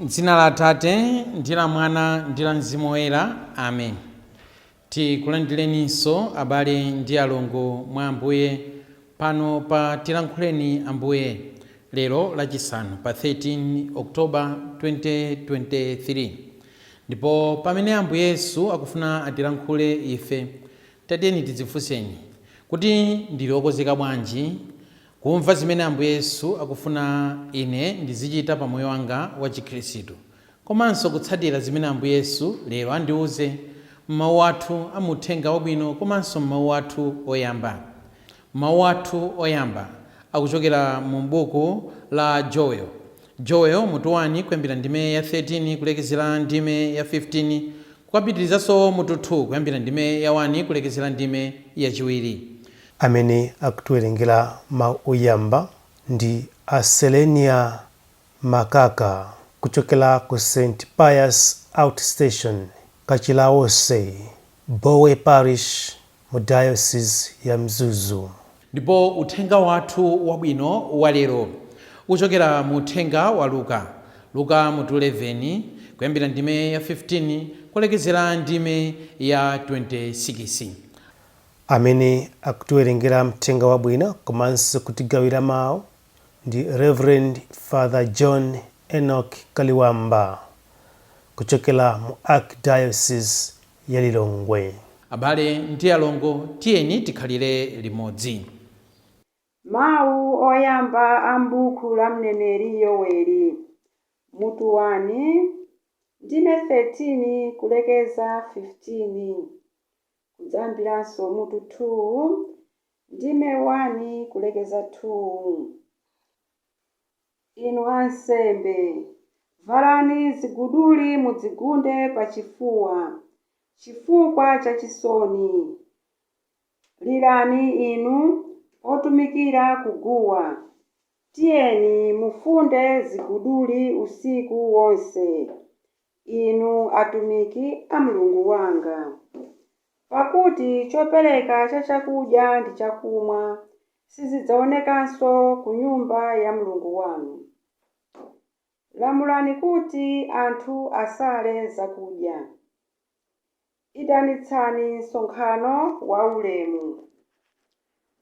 M'dzina la Atate, ndi la Mwana, ndi la Mzimu Woyera. Amen. Tikulandireninso abale ndi alongo mwa Ambuye pano pa Tilankhuleni Ambuye lero lachisanu pa 13 October 2023. Ndipo pamene Ambuye Yesu akufuna atilankhule ife, tatiyeni tidzifunseni kuti ndili okonzeka bwanji kumva zimene Ambuye Yesu akufuna ine ndizichita pa moyo wanga wa Chikhristu, komanso kutsatira zimene Ambuye Yesu lero andiuze m'mawu athu a mu Uthenga Wabwino komanso m'mawu athu oyamba. Mawu athu oyamba akuchokera mu buku la Joel. Joel mutu 1 kuyambira ndime ya 13 kulekezera ndime ya 15, kukapitirizanso mutu 2 kuyambira ndime ya 1 kulekezera ndime yachiwiri. Amene akutiwerengera mawu oyamba ndi a Selenia Makaka kuchokera ku St Pius Outstation, Kachilawose, Bowe Parish mu Diocese ya Mzuzu. Ndipo uthenga wathu wabwino wa lero ukuchokera mu uthenga wa Luka, Luka mutu 11 kuyambira ndime ya 15 kulekezera ndime ya 26. Amene akutiwerengera mthenga wabwino komanso kutigawira mawu ndi Rev Father John Enock Kaliwamba kuchokera mu Archdiocese ya Lilongwe. Abale ndi alongo, tiyeni tikhalire limodzi. Mawu oyamba a m'buku la mneneri Yoweli, mutu 1, ndime 13 kulekeza 15, kudzayambiranso mutu 2, ndime 1 kulekeza 2. Inu ansembe, valani ziguduli mudzigunde pachifuwa, chifukwa cha chisoni. Lirani inu otumikira kuguwa, tiyeni mufunde ziguduli usiku wonse, inu atumiki a Mulungu wanga. Pakuti chopereka cha chakudya ndi chakumwa sizidzaonekanso ku nyumba ya Mulungu wanu. Lamulani kuti anthu asale zakudya. Itanitsani msonkhano waulemu.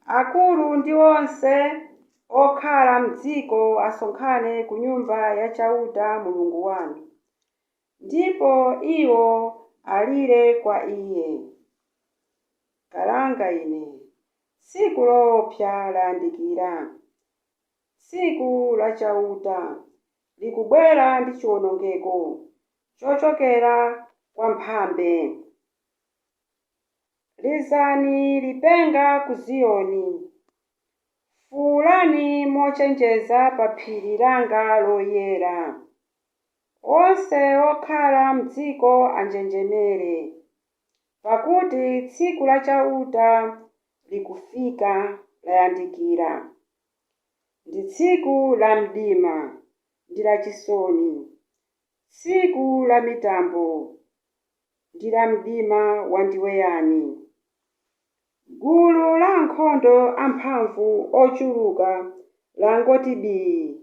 Akulu ndi onse okhala m'dziko asonkhane ku nyumba ya Chauta Mulungu wanu, ndipo iwo alire kwa Iye. Kalanga ine, tsiku loopsa layandikira, tsiku la Chauta likubwera ndi chiwonongeko chochokera kwa Mphambe. Lizani lipenga ku Ziyoni, fuwulani mochenjeza pa phiri langa loyera. Onse okhala m'dziko anjenjemere, pakuti tsiku la Chauta likufika layandikira. Ndi tsiku la mdima ndi lachisoni, tsiku la mitambo ndi la mdima wandiweyani. Gulu la ankhondo amphamvu ochuluka langoti bii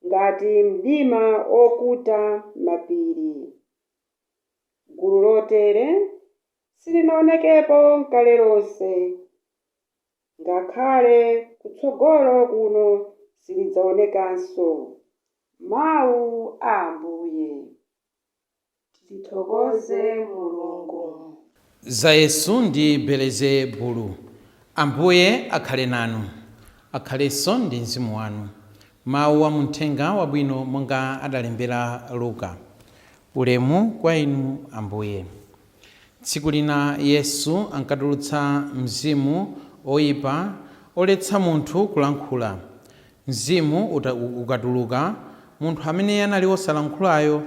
ngati mdima okuta mapiri. Gulu lotere silinaonekepo n'kale lonse, ngakhale kutsogolo kuno silidzaonekanso. Mawu a Ambuye. Tithokoze Mulungu. Za Yesu ndi Belezebulu. Ambuye akhale nanu. Akhalenso ndi mzimu wanu. Mawu a muthenga wabwino monga adalembera Luka. Ulemu kwa inu Ambuye. Tsiku lina Yesu ankatulutsa mzimu oyipa oletsa munthu kulankhula. Mzimu ukatuluka, munthu amene anali wosalankhulayo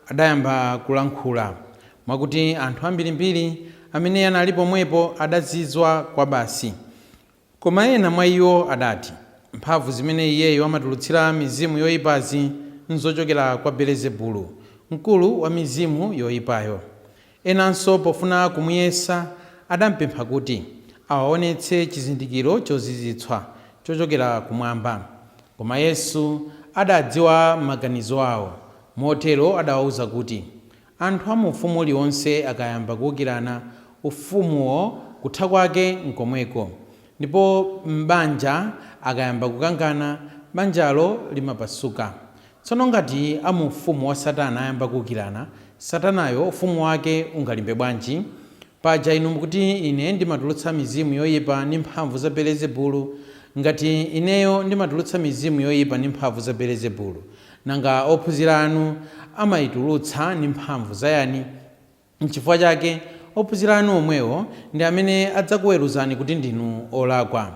adayamba kulankhula, mwakuti anthu ambirimbiri amene anali pomwepo adazizwa kwabasi. Koma ena mwa iwo adati, Mphamvu zimene iyeyo amatulutsira mizimu yoipazi nzochokera kwa Belezebulu, mkulu wa mizimu yoipayo. Enanso pofuna kumuyesa adampempha kuti awaonetse chizindikiro chozizwitsa chochokera kumwamba. Koma Yesu adadziwa maganizo awo, Motero adawauza kuti, Anthu a mu ufumu uliwonse akayamba kuwukirana, ufumuwo kutha kwake nkomweko. Ndipo m'banja akayamba kukangana, banjalo limapasuka. Tsono ngati a mu ufumu wa Satana ayamba kuwukirana, Satanayo ufumu wake ungalimbe bwanji? Paja inu mukuti Ine ndimatulutsa mizimu yoyipa ndi mphamvu za Belezebulu. Ngati Ineyo ndimatulutsa mizimu yoyipa ndi mphamvu za Belezebulu, nanga ophunzira anu amayitulutsa ndi mphamvu za yani? Nchifukwa chake ophunzira anu omwewo ndi amene adzakuweruzani kuti ndinu olakwa.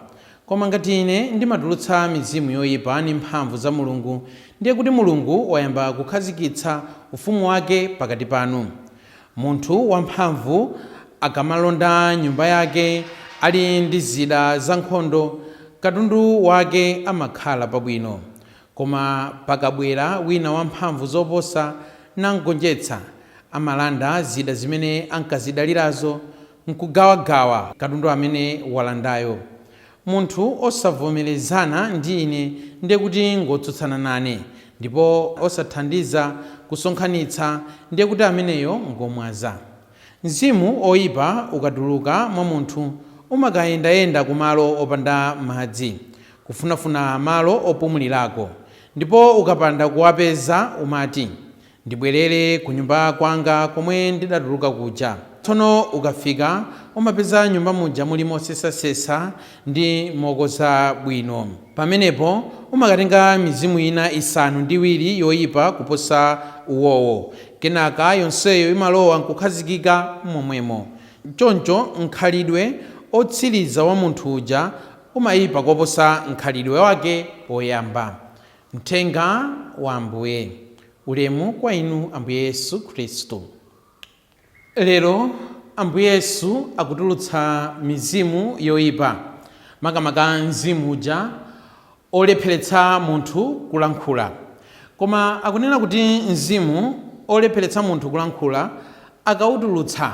Koma ngati Ine ndimatulutsa mizimu yoyipa ndi mphamvu za Mulungu, ndiye kuti Mulungu wayamba kukhazikitsa ufumu wake pakati panu. Munthu wamphamvu akamalonda nyumba yake ali ndi zida zankhondo, katundu wake amakhala pabwino. Koma pakabwera wina wamphamvu zoposa namgonjetsa, amalanda zida zimene ankazidalirazo, nkugawagawa katundu amene walandayo. Munthu osavomerezana ndi Ine ndiye kuti ngotsutsana nane, ndipo osathandiza kusonkhanitsa ndiye kuti ameneyo ngomwaza. Mzimu oyipa ukatuluka mwa munthu, umakayendayenda kumalo opanda madzi, kufunafuna malo opumulirako, ndipo ukapanda kuwapeza umati, Ndibwerere kunyumba kwanga komwe ndidatuluka kuja. Tsono ukafika, umapeza nyumba muja muli mosesasesa ndi mokonza bwino. Pamenepo umakatenga mizimu ina 7 yoipa kuposa uwowo. Kenaka yonseyo imalowa nkukhazikika momwemo. Choncho mkhalidwe otsiriza wa munthu uja umaipa koposa mkhalidwe wake woyamba. Mthenga wa Ambuye. Ulemu kwa inu Ambuye Yesu Khristu. Lero Ambuye Yesu akutulutsa mizimu yoipa, makamaka mzimu uja olepheretsa munthu kulankhula. Koma akunena kuti mzimu olepheretsa munthu kulankhula akautulutsa,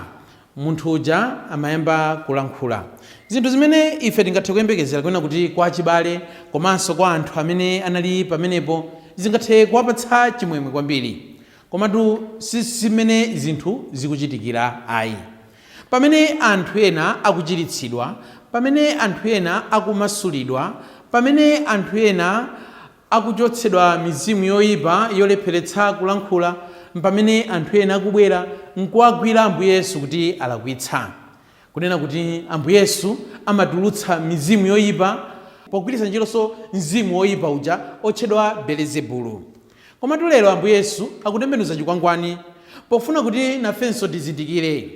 munthu uja amayamba kulankhula. Zinthu zimene ife tingathe kuyembekezera kunena kuti kwa achibale komanso kwa anthu amene anali pamenepo zingathe kuwapatsa chimwemwe kwambiri. Komatu si mmene zinthu zikuchitikira ayi. Pamene anthu ena akuchiritsidwa, pamene anthu ena akumasulidwa, pamene anthu ena akuchotsedwa mizimu yoipa yolepheretsa kulankhula, mpamene anthu ena akubwera nkuwagwira Ambuye Yesu kuti alakwitsa. Kunena kuti Ambuye Yesu amatulutsa mizimu yoipa pogwiritsa ntchitonso mzimu woipa uja otchedwa Belezebulu. Komatu lero Ambuye Yesu akutembenuza chikwangwani pofuna kuti nafenso tizindikire,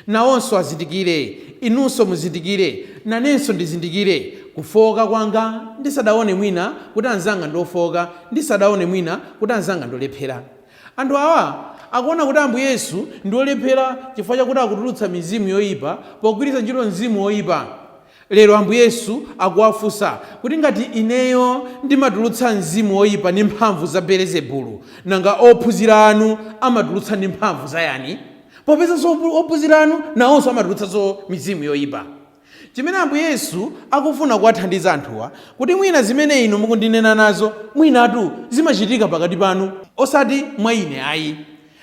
nawonso azindikire, inunso muzindikire, nanenso ndizindikire kufooka kwanga ndisadaone mwina kuti anzanga ndi ofooka, ndisadaone mwina kuti anzanga ndi olephera. Anthu awa akuona kuti Ambuye Yesu ndi olephera chifukwa chakuti akutulutsa mizimu yoipa pogwiritsa ntchito mzimu woipa. Lero Ambuye Yesu akuwafunsa kuti ngati ineyo ndimatulutsa mzimu woipa ndi mphamvu za Belezebulu, nanga ophunzira anu amatulutsa ndi mphamvu za yani? Popezanso ophunzira anu nawonso amatulutsanso mizimu yoipa. Chimene Ambuye Yesu akufuna kuwathandiza anthuwa kuti mwina zimene inu mukundinena nazo mwinatu zimachitika pakati panu osati mwa ine ayi.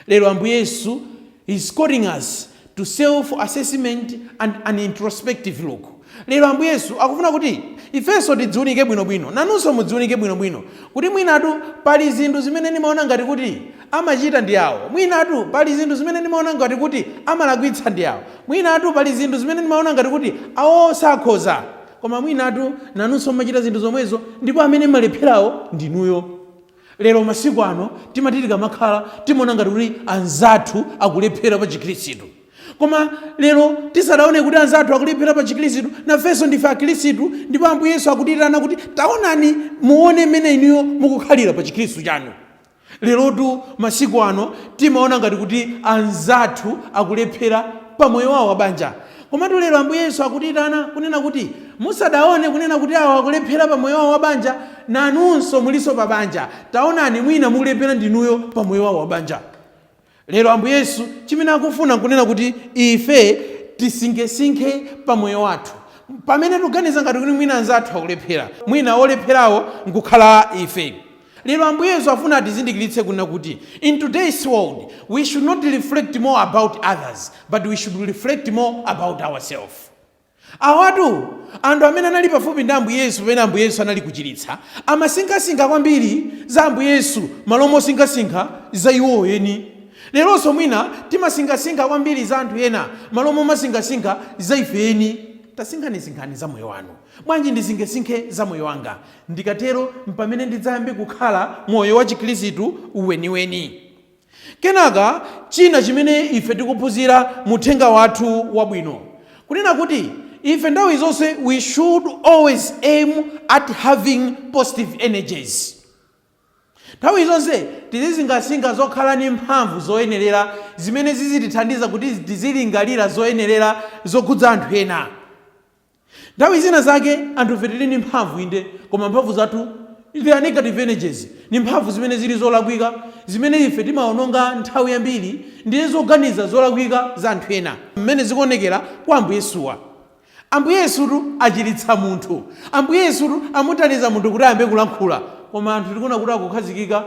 Lero Ambuye Yesu is calling us to self assessment and an introspective look. Lero Ambuye Yesu akufuna kuti ifenso tidziunike bwinobwino, nanunso mudziunike bwinobwino kuti mwinatu pali zinthu zimene ndimaona ngati kuti amachita ndi awo, mwinatu pali zinthu zimene ndimaona ngati kuti amalakwitsa ndi awo, mwinatu pali zinthu zimene ndimaona ngati kuti awo sakhoza, koma mwinatu nanunso mumachita zinthu zomwezo ndipo amene mmalepherawo ndinuyo. Lero masiku ano timati tikamakhala timaona ngati kuti anzathu akulephera pa chikhristu. Koma lero tisadaone kuti anzathu akulephera pa chikhristu, nafenso ndife akhristu ndipo Ambuye Yesu akutiitana kuti taonani muone mmene inuyo mukukhalira pa chikhristu chanu. Lerotu masiku ano timaona ngati kuti anzathu akulephera pa moyo wawo wa banja. Komatu lero Ambuye Yesu akutiitana kunena kuti musadaone kunena kuti awa akulephera pa moyo wawo wa banja, nanunso mulinso pa banja. Taonani mwina mukulephera ndinuyo pa moyo wawo wa banja. Lero Ambuye Yesu chimene akufuna nkunena kuti ife tisinkhesinkhe pa moyo wathu. Pamene tikuganiza ngati kuti mwina anzathu akulephera, mwina olepherawo nkukhala ife. Lero Ambuye Yesu afuna atizindikiritse kuna kuti in today's world we should not reflect more about others, but we should reflect more about ourselves. Awatu anthu amene anali pafupi ndi Ambuye Yesu pamene Ambuye Yesu anali kuchiritsa, amasinkhasinkha kwambiri za Ambuye Yesu malo mosinkhasinkha za iwo eni. Leronso mwina timasinkhasinkha kwambiri za anthu ena malo momasinkhasinkha za ife eni. Tasinkhanisinkhani za moyo wanu. Bwanji ndisinkhesinkhe za moyo wanga? Ndikatero mpamene ndidzayambe kukhala moyo wa Chikhristu weniweni. Kenaka china chimene ife tikuphunzira muthenga wathu wabwino, kunena kuti ife nthawi zonse we should always aim at having positive energies. Nthawi zonse tizisinkhasinkha zokhala ndi mphamvu zoyenerera zimene zizitithandiza kuti tizilingalira zoyenerera zokhudza anthu ena. Nthawi zina zake anthu ife tili ndi mphamvu inde, koma mphamvu zathu, they are negative energies, ni mphamvu zimene zili zolakwika, zimene ife timaononga nthawi yambiri ndiye zoganiza zolakwika za anthu ena. Mmene zikuonekera kwa Ambuye Yesuwa, Ambuye Yesutu achiritsa munthu, Ambuye Yesutu amuthandiza munthu kuti ayambe kulankhula, koma anthu tikuona kuti akukhazikika,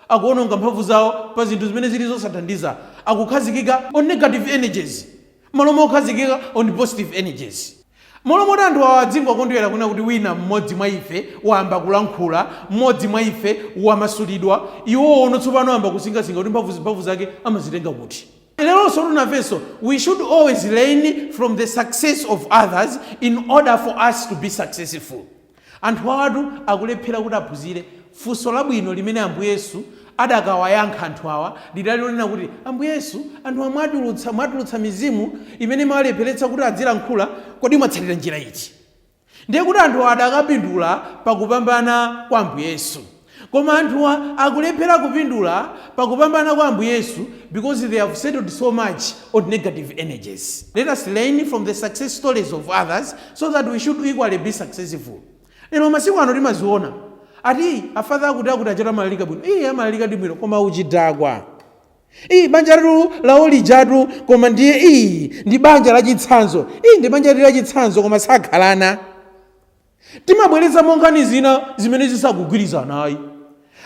akuononga mphamvu zawo pa zinthu zimene zili zosathandiza, akukhazikika on negative energies malo mokhazikika on positive energies. Malo moti anthu awa adzingokondwera kuna kuti wina mmodzi mwa ife wayamba kulankhula, mmodzi mwa ife wamasulidwa, iwo ono tsopano ayamba kusinkhasinkha kuti mphamvu zake amazitenga kuti. Leronso tunafenso we should always learn from the success of others in order for us to be successful. Anthu awatu akulephera kuti aphunzire. Funso labwino limene Ambuye Yesu adakawayankha anthu awa lidali lonena kuti, Ambuye Yesu, anthu awa mwatulutsa mizimu imene imawalepheretsa kuti adzilankhula, kodi mwatsatira njira iti? Ndiye kuti anthu awa adakapindula pakupambana kwa Ambuye Yesu. Koma anthuwa akulephera kupindula pakupambana kwa Ambuye Yesu because they have settled so much on negative energies. Let us learn from the success stories of others so that we should equally be successful. Lero masiku ano timaziona ati afather akuti achita amalalika bwino, iye amalalika ndi bwino koma uchidakwa, iyi banja latu lawo lijatu, koma ndiye iyi ndi banja lachitsanzo, iyi ndi banja lachitsanzo koma sakhalana. Timabweretsa monkhani zina zimene zisakugwirizana ayi.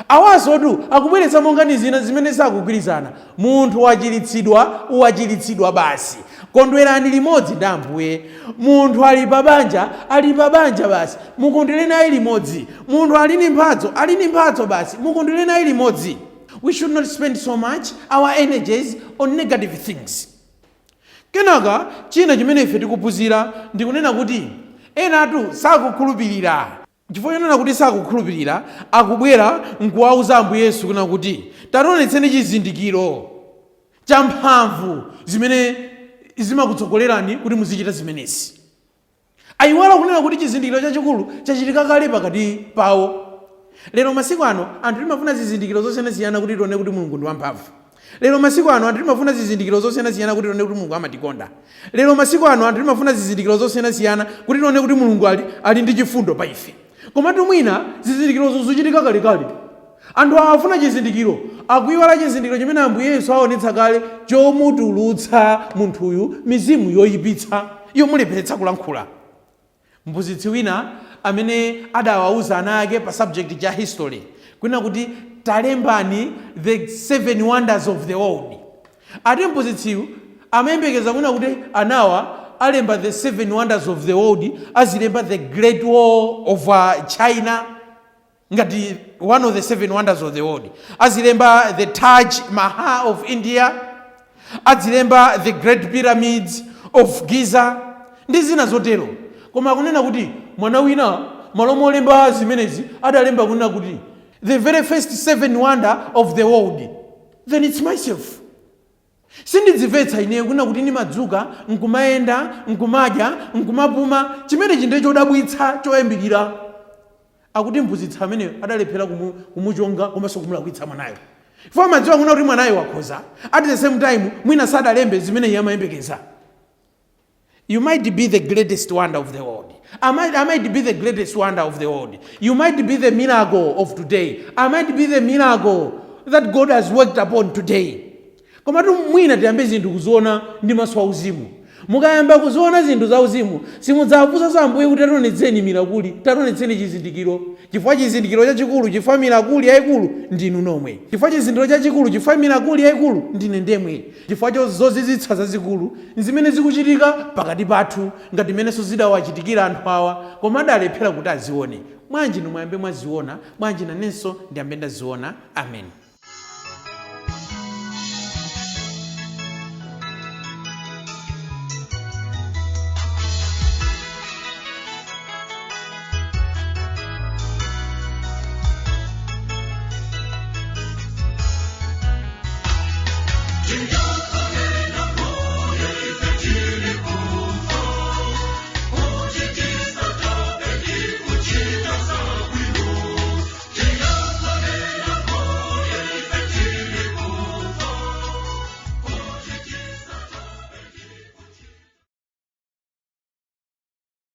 Awasotu akubweretsa monkhani zina zimene sakugwirizana. Munthu wachiritsidwa, wachiritsidwa basi, kondwerani limodzi ndi Ambuye. Munthu ali pabanja, ali pabanja basi, mukondwere naye limodzi. Munthu ali ndi mphatso, ali ndi mphatso basi, mukondwere naye limodzi. We should not spend so much our energies on negative things. Kenaka china chimene ife tikuphunzira ndikunena kuti enatu sakukhulupirira. Chifukwa chonena kuti sakukhulupirira, akubwera nkuwauza Ambuye Yesu kuna kuti tationetseni chizindikiro cha mphamvu zimene zimakutsogolerani kuti muzichita zimenezi. Ayiwala kunena kuti chizindikiro chachikulu chachitika kale pakati pawo. Lero masiku ano anthu timafuna zizindikiro zosiyanasiyana kuti tione kuti Mulungu ndi wamphamvu. Lero masiku ano anthu timafuna zizindikiro zosiyanasiyana kuti tione kuti Mulungu amatikonda. Lero masiku ano anthu timafuna zizindikiro zosiyanasiyana kuti tione kuti Mulungu ali ndi chifundo pa ife. Komatu mwina zizindikirozo zochitika kalekale. Anthu awa afuna chizindikiro, akuiwala chizindikiro chimene Ambuye Yesu aonetsa kale chomutulutsa munthuyu mizimu yoyipitsa yomulepheretsa kulankhula. Mphunzitsi wina amene adawauza ana ake pa subject cha history kunena kuti talembani the 7 wonders of the world, ati mphunzitsiyu amayembekeza kunena kuti anawa alemba the 7 wonders of the world, azilemba the Great Wall of China ngati one of the 7 wonders of the world, azilemba the Taj Mahal of India, azilemba the Great Pyramids of Giza ndi zina zotero. Koma akunena kuti mwana wina malo molemba zimenezi adalemba kunena kuti the very first 7 wonder of the world, then it's myself. Sindidzimvetsa ineyo kunena kuti ndimadzuka nkumayenda, nkumadya, nkumapuma, chimenechi ndiye chodabwitsa choyambirira. Akuti mphunzitsi ameneyo adalephera kumuchonga komanso kumulakwitsa mwanayo, chifukwa amadziwa kunena kuti mwanayo wakhoza. At the same time mwina sadalembe zimene iye amayembekeza. You might be the greatest wonder of the world. I might be the greatest wonder of the world. You might be the miracle of today. I might be the miracle that God has worked upon today. Komatu mwina tiyambe zinthu kuziona ndi maso auzimu. Mukayamba kuziona zinthu zauzimu, simudzafunsanso Ambuye kuti tationetseni milakuli, tationetseni chizindikiro, chifukwa chizindikiro chachikulu, chifukwa milakuli yayikulu ndinu nomwe, chifukwa chizindikiro chachikulu, chifukwa milakuli yayikulu ndine ndemwe, chifukwa zozizwitsa zazikulu zimene zikuchitika pakati pathu, ngati mmenenso zidawachitikira anthu awa, koma adalephera kuti azione. Bwanji inu muyambe mwaziona? Bwanji nanenso ndiyambe ndaziona? Amen.